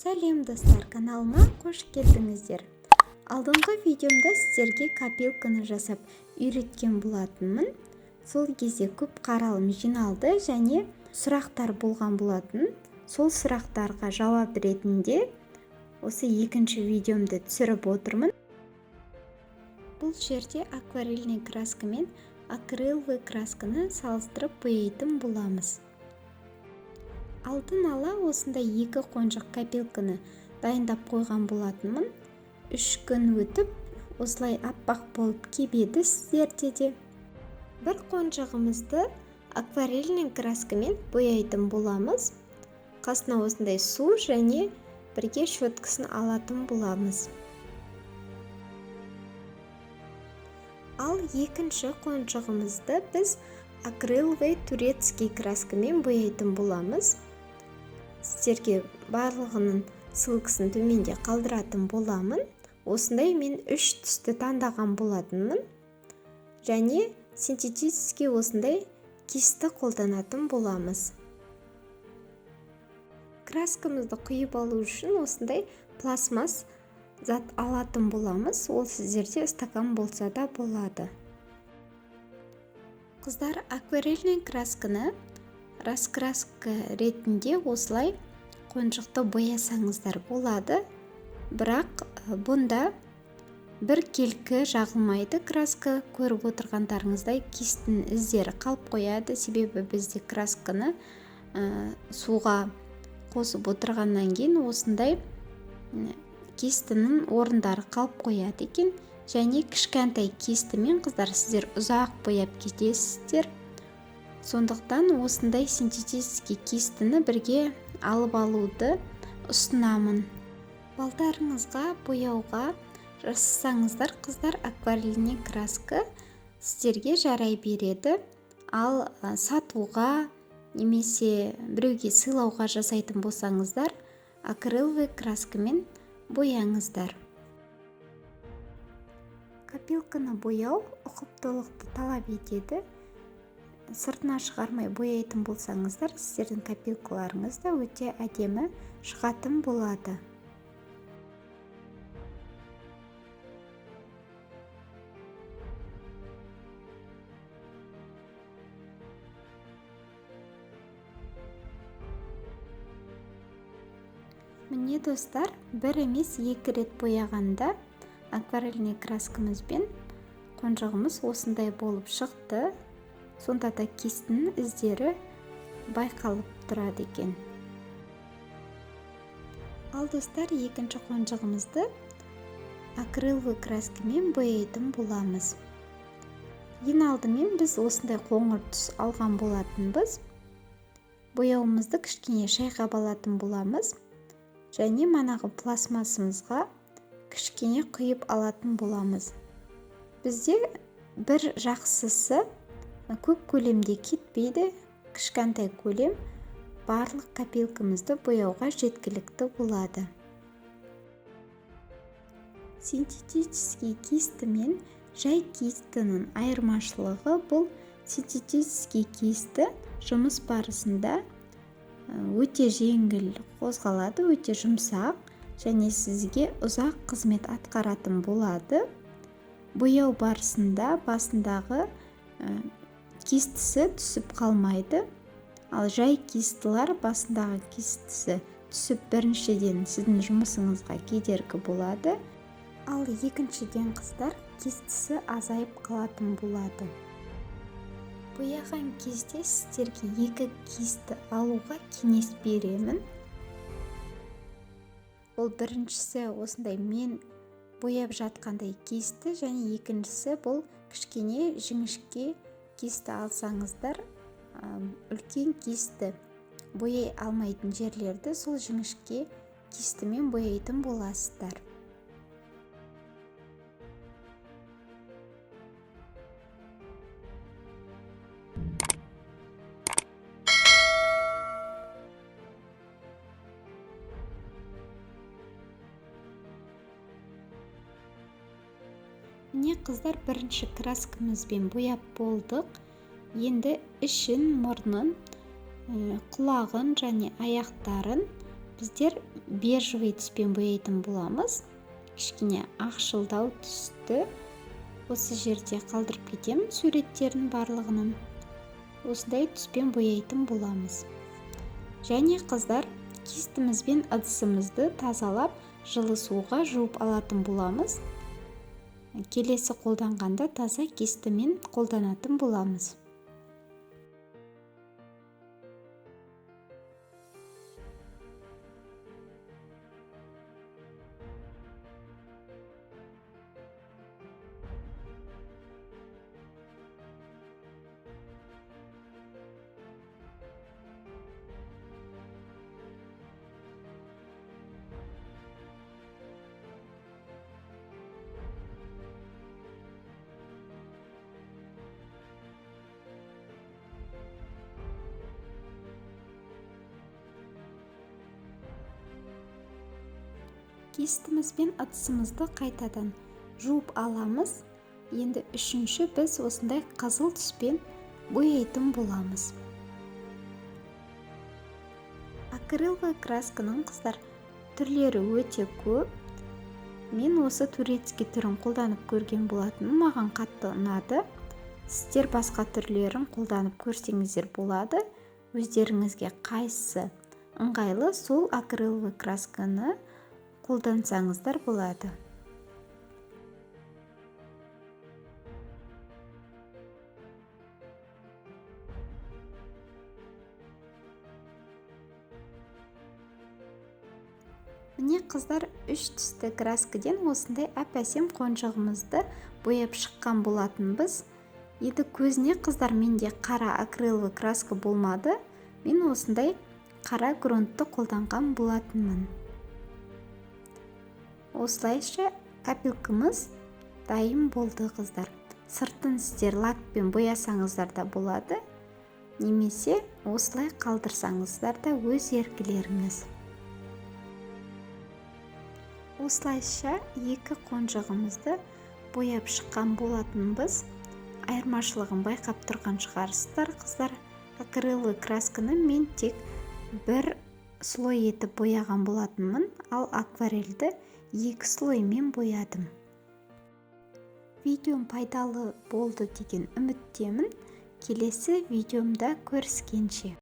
Сәлем, достар! Каналыма қош келдіңіздер! Алдыңғы видеомда сіздерге копилканы жасап үйреткен болатынмын. Сол кезде көп қаралым жиналды және сұрақтар болған болатын. Сол сұрақтарға жауап ретінде осы екінші видеомды түсіріп отырмын. Бұл жерде акварельный краска мен акриловый красканы салыстырып бояйтын боламыз. Алдын ала осындай екі қонжық копилканы дайындап қойған болатынмын. 3 күн өтіп, осылай аппақ болып кебеді сіздерде де. Бір қонжығымызды акварельный краскамен бояйтын боламыз. Қасына осындай су және бірге щеткасын алатын боламыз. Ал екінші қонжығымызды біз акриловый турецкий краскамен бояйтын боламыз. Сіздерге барлығының ссылкасын төменде қалдыратын боламын. Осындай мен 3 түсті таңдаған болатынмын. Және синтетический осындай кисті қолданатын боламыз. Краскамызды құйып алу үшін осындай пластмасс зат алатын боламыз. Ол сіздерде стакан болса да болады. Қыздар, акварельный красканы раскраска ретінде осылай қонжықты боясаңыздар болады. Бірақ бұнда бір келкі жағылмайды краска. Көріп отырғандарыңыздай, кистің іздері қалып қояды. Себебі бізде красканы суға қосып отырғаннан кейін осындай кистінің орындары қалып қояды екен. Және кішкентай кистімен, қыздар, сіздер ұзақ бояп кетесіздер. Сондықтан осындай синтетический кистіні бірге алып алуды ұсынамын. Балдарыңызға бояуға жасасаңыздар, қыздар, акварельный краска сіздерге жарай береді. Ал сатуға немесе біреуге сыйлауға жасайтын болсаңыздар, акриловый краскамен бояңыздар. Копилканы бояу ұқыптылықты талап етеді. Сыртына шығармай бояйтын болсаңыздар, сіздердің копилкаларыңыз да өте әдемі шығатын болады. Міне, достар, бір емес, екі рет бояғанда акварельный краскамызбен қонжығымыз осындай болып шықты. Сонда да кистінің іздері байқалып тұрады екен. Ал, достар, екінші қонжығымызды акриловый краскамен бояйтын боламыз. Ең алдымен біз осындай қоңыр түс алған болатынбыз. Бояуымызды кішкене шайқап алатын боламыз. Және манағы пластмассымызға кішкене құйып алатын боламыз. Бізде бір жақсысы, көп көлемде кетпейді, кішкентай көлем барлық копилкамызды бояуға жеткілікті болады. Синтетический кистімен жай кистінің айырмашылығы: бұл синтетический кисті жұмыс барысында өте жеңіл қозғалады, өте жұмсақ және сізге ұзақ қызмет атқаратын болады. Бояу барысында басындағы кистісі түсіп қалмайды. Ал жай кистілер басындағы кистісі түсіп, біріншіден, сіздің жұмысыңызға кедергі болады, ал екіншіден, қыздар, кистісі азайып қалатын болады. Бояған кезде сіздерге екі кисті алуға кеңес беремін. Ол біріншісі осындай мен бояп жатқандай кисті және екіншісі бұл кішкене жіңішке кисті алсаңыздар, үлкен кисті бояй алмайтын жерлерді сол жіңішке кистімен бояйтын боласыздар. Міне, қыздар, бірінші краскамызбен бояп болдық. Енді ішін, мұрнын, құлағын және аяқтарын біздер Бежевый түспен бояйтын боламыз. Кішкене ақшылдау түсті осы жерде қалдырып кетемін суреттерін барлығының. Осындай түспен бояйтын боламыз. Және қыздар, кистіміз бен ыдысымызды тазалап, жылы суға жуып алатын боламыз. Келесі қолданғанда таза кистімен қолданатын боламыз. Кистіміз бен ыдысымызды қайтадан жуып аламыз. Енді үшінші біз осындай қызыл түспен бояйтын боламыз. Акриловый красканың, қыздар, түрлері өте көп. Мен осы турецкий түрін қолданып көрген болатынмын, маған қатты ұнады. Сіздер басқа түрлерін қолданып көрсеңіздер болады. Өздеріңізге қайсысы ыңғайлы, сол акриловый красканы қолдансаңыздар болады. Міне, қыздар, үш түсті краскіден осындай әп-әсем қонжығымызды бояп шыққан болатынбыз. Енді көзіне, қыздар, менде қара акриловый краска болмады. Мен осындай қара грунтты қолданған болатынмын. Осылайша копилкамыз дайын болды, қыздар. Сыртын сіздер лакпен боясаңыздар да болады, немесе осылай қалдырсаңыздар да өз еркілеріңіз. Осылайша екі қонжығымызды бояп шыққан болатынбыз. Айырмашылығын байқап тұрған шығарсыздар, қыздар. Акриловый красканы мен тек бір слой етіп бояған болатынмын, ал акварельді екі слоймен боядым. Видеом пайдалы болды деген үміттемін. Келесі видеомда көріскенше.